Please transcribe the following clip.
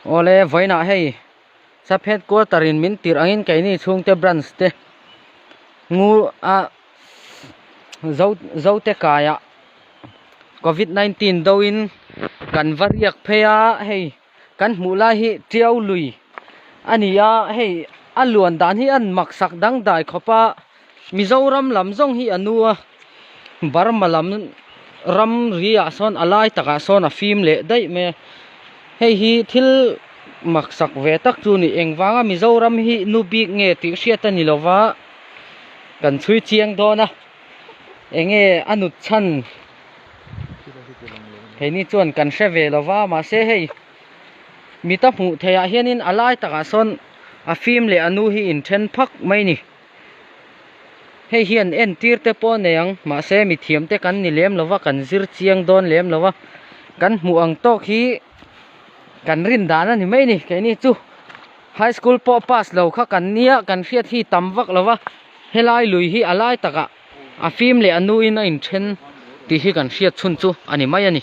Awle vawiinah hei sub headquarter in min tirh angin keini chhungte branch te ngu a zo zote kaiah covid 19 do in kan va riak phei a hei kan hmuh lai hi tiau lui a ni a hei a luan dan hi a mak sak dangdai khawp a Mizoram lam zawng hi a nu a Burma lam ram ri ah sawn a lai takah sawn a fim leh daih mai a hei hi thil mak sak ve tak chu a ni engvanga Mizoram hi nu bik nge tih hriat a ni lova kan chhui chiang dawn a enge a nut chhan keini chuan kan hre ve lova mahse hei mita hmuh theih ah hianin a lai takah sawn a fim leh a nu hi inthen phak mai a ni. Hei hian entir te pawh a nei ang mahse mithiam te kan ni lem lova kan zir chiang dawn lem lova kan hmuh ang tawk hi kan rin dan a ni mai a ni keini chu high school pawh pass lo kha kan nia kan hriat hi tam vak lova helai lui hi a lai takah a fim leh a nuin a inthen tih hi kan hriat chhun chu a ni mai a ni.